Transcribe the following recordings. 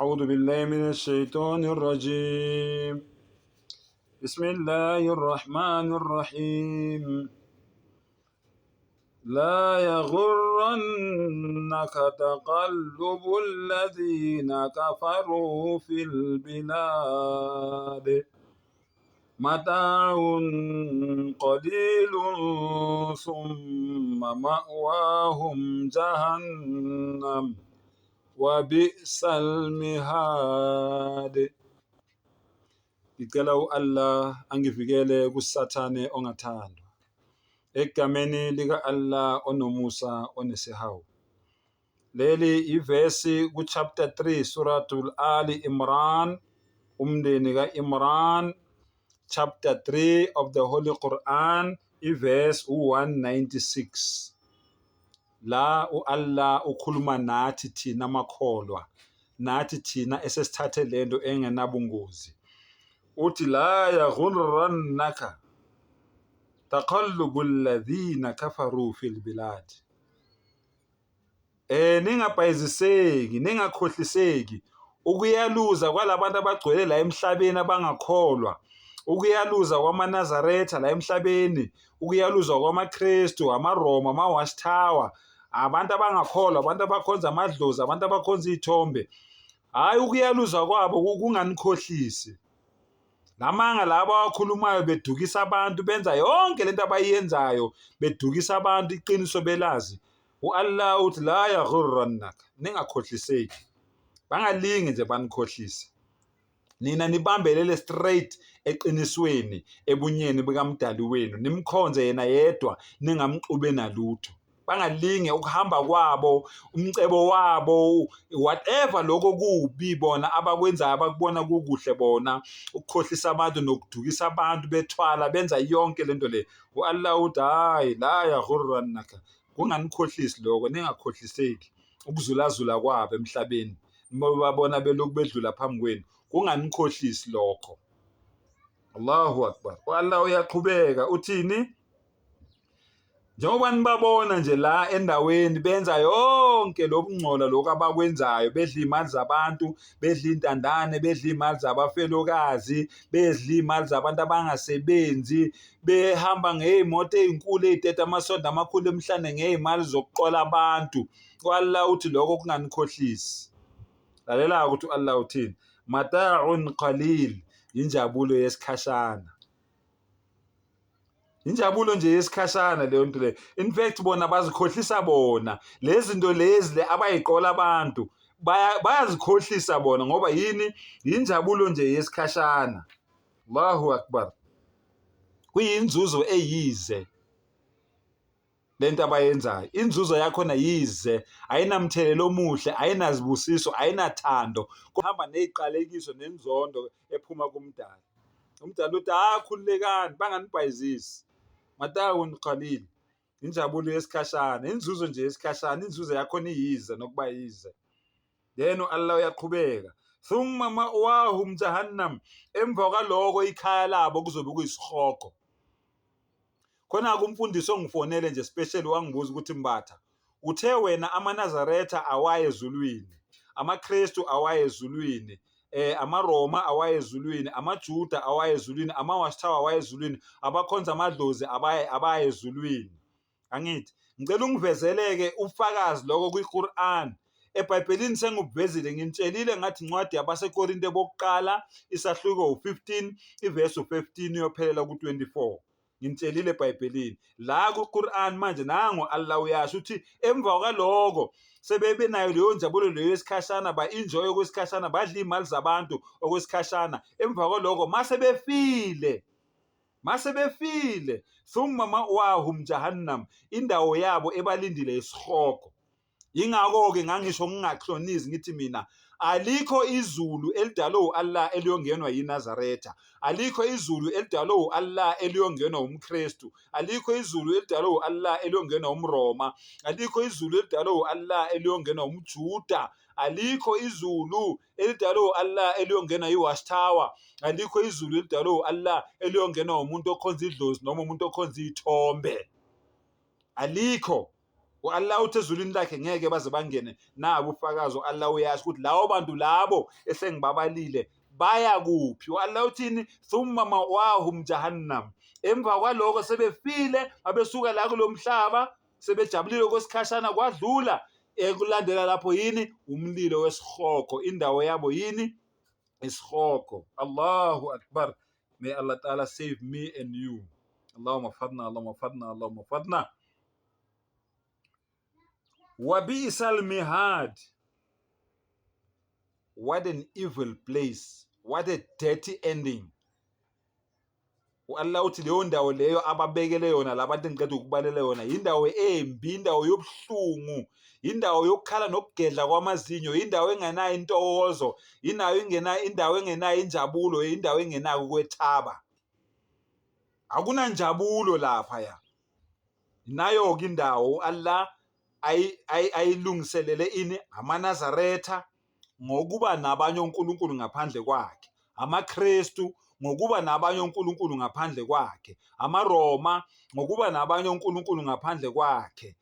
أعوذ بالله من الشيطان الرجيم بسم الله الرحمن الرحيم لا يغرنك تقلب الذين كفروا في البلاد متاع قليل ثم مأواهم جهنم وبئس المهاد. Ngicela u-Allah angivikele kuSathane ongathandwa. Egameni lika-Allah onomusa onesihawu. Leli ivesi ku-chapter 3 Suratul Ali Imran, umndeni ka-Imran, chapter 3 of the Holy Quran, ivesi u-196. La u-Allah ukhuluma nathi thina makholwa, nathi thina esesithathe lento engenabungozi. Uthi la yaghurrannaka taqallubu alladhina kafaru fil bilad. Ningabhayiziseki, ningakhohliseki ukuyaluza kwalabantu abagcwele la emhlabeni abangakholwa, ukuyaluza kwamaNazaretha la emhlabeni, ukuyaluza kwamaKristu, amaRoma, ama-Watchtower, abantu abangakholwa, abantu abakhonza amadlozi, abantu abakhonza iy'thombe. Hhayi ukuyaluza kwabo kunganikhohlisi. Lamanga laba abawakhulumayo bedukisa abantu, benza yonke lento abayenzayo, bedukisa abantu iqiniso belazi. U-Allah uthi la yaghurrannaka, ningakhohliseki. Bangalingi nje banikhohlise. Nina nibambelele straight eqinisweni ebunyeni bukaMdali wenu, nimkhonze yena yedwa, ningamxube nalutho. Bangalinge ukuhamba kwabo, umcebo wabo, whatever lokho kubi bona abakwenzayo, abakubona kukuhle bona, ukukhohlisa abantu nokudukisa abantu bethwala benza yonke lento le. U-Allah uthi hhayi la yaghurrannaka, kunganikhohlisi lokho, ningakhohliseki ukuzulazula kwabo emhlabeni babona belokhu bedlula phambi kwenu, kunganikhohlisi lokho. Allahu Akbar. U-Allah uyaqhubeka uthini? Njengoba nibabona nje la endaweni benza yonke lobungcola lokhu abakwenzayo, bedla iy'mali zabantu, bedla iy'ntandane, bedla iy'mali zabafelokazi, bedla iy'mali zabantu abangasebenzi, behamba ngey'moto ey'nkulu ey'teta amasondo amakhulu emhlane ngey'mali zokuqola abantu. U-Allah uthi lokho kunganikhohlisi. Lalela-ke ukuthi u-Allah uthini, mata'un qalil, injabulo yesikhashana. Injabulo nje yesikhashana leyo nto leyo. In fact bona bazikhohlisa bona. Lezi zinto lezi le abayiqola abantu bayazikhohlisa bona ngoba yini? Injabulo nje yesikhashana. Allahu Akbar. Kuyinzuzo eyize lento abayenzayo. Inzuzo yakhona yize, ayinamthelela omuhle, ayinazibusiso, ayinathando. Kuhamba neziqalekiso nenzondo ephuma kuMdali. Umdali uthi ah khululekani, banganibhayizisi. Mata'un qalil. Injabulo yesikhashana, inzuzo nje yesikhashana, inzuzo yakhona iyize nokuba yize. Then u-Allah uyaqhubeka, thumma ma'wahum jahannam, emva kwaloko ikhaya labo kuzobe kuyisihogo. Khona-ke umfundisi ongifonele nje special wangibuza ukuthi Mbatha, uthe wena amaNazaretha awaye ezulwini, amaKristu awaye ezulwini, amaRoma awaye ezulwini, amaJuda awaye ezulwini, ama-Watchtower awaye ezulwini, abakhonza amadlozi abaye ezulwini. Angithi ngicela ungivezeleke ufakazi lokho kwi-Quran. EBhayibhelini sengikuvezile, nginitshelile ngathi incwadi yabaseKorinte bokuqala isahluko u-15 ivesi u-15 uyophelela ku-24. Nginitshelile eBhayibhelini. La ku-Quran manje nangu Allah uyasho ukuthi emva kwaloko sebebenayo leyo njabulo leyo yesikhashana, ba-enjoy okwesikhashana, badla iy'mali zabantu okwesikhashana. Emva kwaloko mase befile, mase befile, thumma ma'wahum jahannam, indawo yabo ebalindile isihogo. Yingakho-ke ngangisho ngingaklonizi ngithi mina alikho izulu elidalwe u-Allah eliyongenwa yiNazaretha, alikho izulu elidalwe u-Allah eliyongenwa umKristu, alikho izulu elidalwe u-Allah eliyongenwa umRoma, alikho izulu elidalwe u-Allah eliyongenwa umJuda, alikho izulu elidalwe u-Allah eliyongenwa yi-Watchtower, alikho izulu elidalwe u-Allah eliyongenwa umuntu okhonza idlozi noma umuntu okhonza iy'thombe, alikho. U-Allah uthi ezulwini lakhe ngeke baze bangene. Nabo ufakazi u-Allah uyasho ukuthi lawo bantu labo esengibabalile baya kuphi. U-Allah uthini? Thumma mawahum jahannam. Emva kwaloko sebefile, babesuka la kulo mhlaba sebejabulile okwesikhashana kwadlula. Ekulandela lapho yini? Umlilo wesihogo. Indawo yabo yini? Isihogo. Allahu Akbar. May Allah Ta'ala save me and you. Allahumma fadna, Allahumma fadna, Allahumma fadna. Wabi'sal mihad. What an evil place. What a dirty ending. U-Allah uthi leyo ndawo leyo ababekele yona labantu engiqeda ukubalela yona yindawo embi, indawo yobuhlungu, indawo yokukhala nokugedla kwamazinyo, indawo engenayo intokozo, indawo engenayo indawo engenayo injabulo, indawo engenayo ukwethaba. Akunanjabulo lapha ya. Nayo-ke indawo u-Allah ayilungiselele ini amaNazaretha ngokuba nabanye onkulunkulu ngaphandle kwakhe, amaKristu ngokuba nabanye onkulunkulu ngaphandle kwakhe, amaRoma ngokuba nabanye onkulunkulu ngaphandle kwakhe,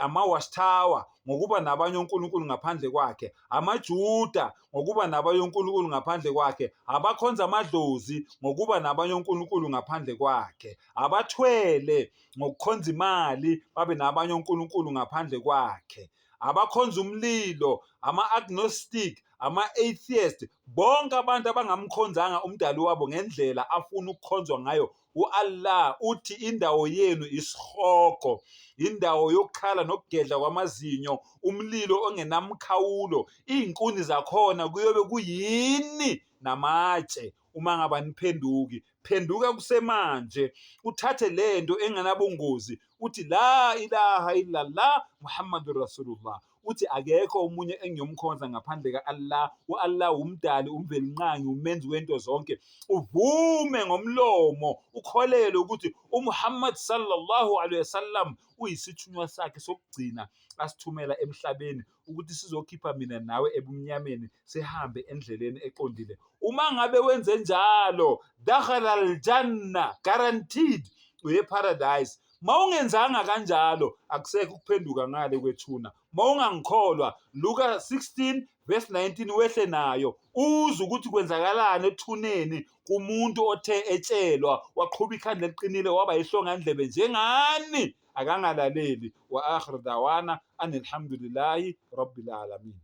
ama-Watchtower ngokuba nabanye onkulunkulu ngaphandle kwakhe, amaJuda ngokuba nabanye onkulunkulu ngaphandle kwakhe, abakhonza amadlozi ngokuba nabanye onkulunkulu ngaphandle kwakhe, abathwele ngokukhonza imali babe nabanye onkulunkulu ngaphandle kwakhe, abakhonza umlilo, ama-agnostic, ama-atheist, bonke abantu abangamkhonzanga umdali wabo ngendlela afuna ukukhonzwa ngayo. U-Allah uthi indawo yenu isihogo, indawo yokukhala nokugedla kwamazinyo, umlilo ongenamkhawulo, iy'nkuni zakhona kuyobe kuyini namatshe uma ngabe aniphenduki. Phenduka kusemanje, uthathe lento engenabungozi, uthi la ilaha illallah Muhammadur Rasulullah. Uthi akekho omunye engiyomkhonza ngaphandle ka-Allah. U-Allah umdali, umvelinqangi, umenzi wento zonke. Uvume ngomlomo, ukholelwe ukuthi uMuhammad sallallahu alaihi wasallam uyisithunywa sakhe sokugcina asithumela emhlabeni ukuthi sizokhipha mina nawe ebumnyameni sihambe endleleni eqondile. Uma ngabe wenze njalo, dakhala aljanna, guaranteed uye paradise. Mawungenzanga kanjalo akusekho ukuphenduka ngale kwethuna. Mawungangikholwa, Luka 16 verse 19 wehle nayo uze ukuthi kwenzakalani ethuneni kumuntu othe etshelwa waqhuba ikhanda eliqinile waba ihlongandlebe njengani akangalaleli. Wa akhir dawana anilhamdulillahi rabbil alamin.